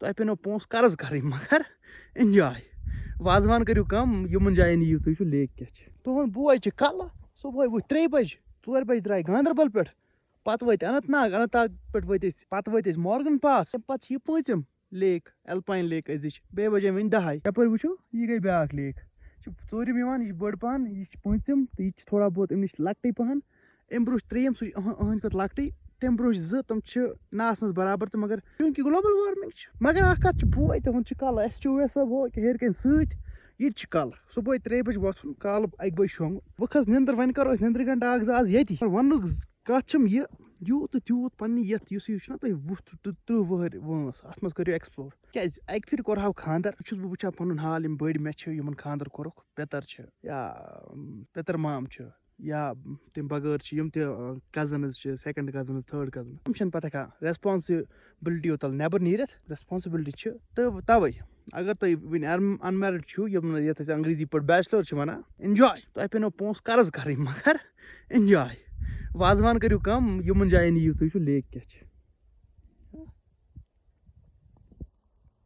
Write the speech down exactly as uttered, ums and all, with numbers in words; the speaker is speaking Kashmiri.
تۄہہِ پیٚنو پونٛسہٕ قرض کرٕنۍ، مگر enjoy۔ وازوان کٔرِو کم، یِمن جاین یِیِو تُہۍ، وٕچھِو لیک کیٛاہ چھِ۔ تُہُنٛد بوے چھِ کلہٕ صُبحٲے وۄتھ ترٛیٚیہِ بجہِ، ژورِ بجہِ درٛاے گاندربل پٮ۪ٹھ، پتہٕ وٲتۍ اننت ناگ، اننت ناگ پٮ۪ٹھ وٲتۍ أسۍ، پتہٕ وٲتۍ أسۍ مارگن پاس، تَمہِ پتہٕ چھِ یہِ پٲنٛژِم لیک، الپاین لیک أزِچ، بیٚیہِ بجے وۄنۍ دَہے۔ یپٲرۍ وٕچھِو، یہِ گٔے بیٛاکھ لیک، چھِ ژوٗرِم یِوان، یہِ چھِ بٔڑ پہن، یہِ چھِ پٲنٛژِم تہٕ یہِ چھِ تھوڑا بہت اَمہِ نِش لۄکٹٕے پہن۔ اَمہِ برونٛہہ چھِ ترٛیٚیِم، سُہ چھُ أہہ-، أہٕنٛدِ کھۄتہٕ لۄکٹٕے۔ تَمہِ برونٛہہ چھِ زٕ، تِم چھِ نہٕ آسنَس برابر تہٕ مگر چوٗنٛکہِ global warming چھِ۔ مگر اَکھ کَتھ چھِ، بوے تُہُنٛد چھُ کَلہٕ، اَسہِ چھُ ویسا بوے کہِ ہیٚرِ کَنۍ سۭتۍ، ییٚتہِ چھِ کَلہٕ۔ صُبحٲے ترٛیٚیہِ بَجہِ وۄتھُن، کالہٕ اَکہِ بَجہِ شۄنٛگُن۔ وۄنۍ کھٔژ نِندٕر، وۄنۍ کَرو أسۍ نِندرِ گھنٹہٕ اَکھ زٕ آز ییٚتی۔ مگر وَننُک ز-، کَتھ چھَم یہِ، یوٗت تہٕ تیوٗت پنٛنہِ یَتھ، یُس یہِ چھُنہ تۄہہِ وُہ تہٕ تٕرٛہ وُہٕرۍ وٲنٛس، اَتھ منٛز کٔرِو explore۔ کیٛازِ اَکہِ پھِرِ کوٚرہاو خانٛدر، بہٕ چھُس بہٕ وٕچھان پَنُن حال، یِم بٔڑۍ مےٚ چھِ، یِمَن خانٛدر کوٚرُکھ، پِتٕر چھِ یا، اَم، پِتٕر مام چھِ، یا تَمہِ بغٲر چھِ یِم تہِ، آ، cousins چھِ، second cousins، third cousins، یِم چھِنہٕ پَتہٕ ہٮ۪کان responsibility یو تَل نٮ۪بر نیٖرِتھ۔ Responsibility چھِ، تہٕ تَوَے اگر تُہۍ وٕنہِ unmarried چھِو، یِم نہٕ، یَتھ أسۍ انگریزی پٲٹھۍ bachelor چھِ وَنان، enjoy۔ تۄہہِ پیٚنو پونٛسہٕ قرض کَرٕنۍ، مگر enjoy۔ وازوان کٔرِو کَم، یِمَن جایَن یِیِو تُہۍ، وٕچھِو لیک کیٛاہ چھِ۔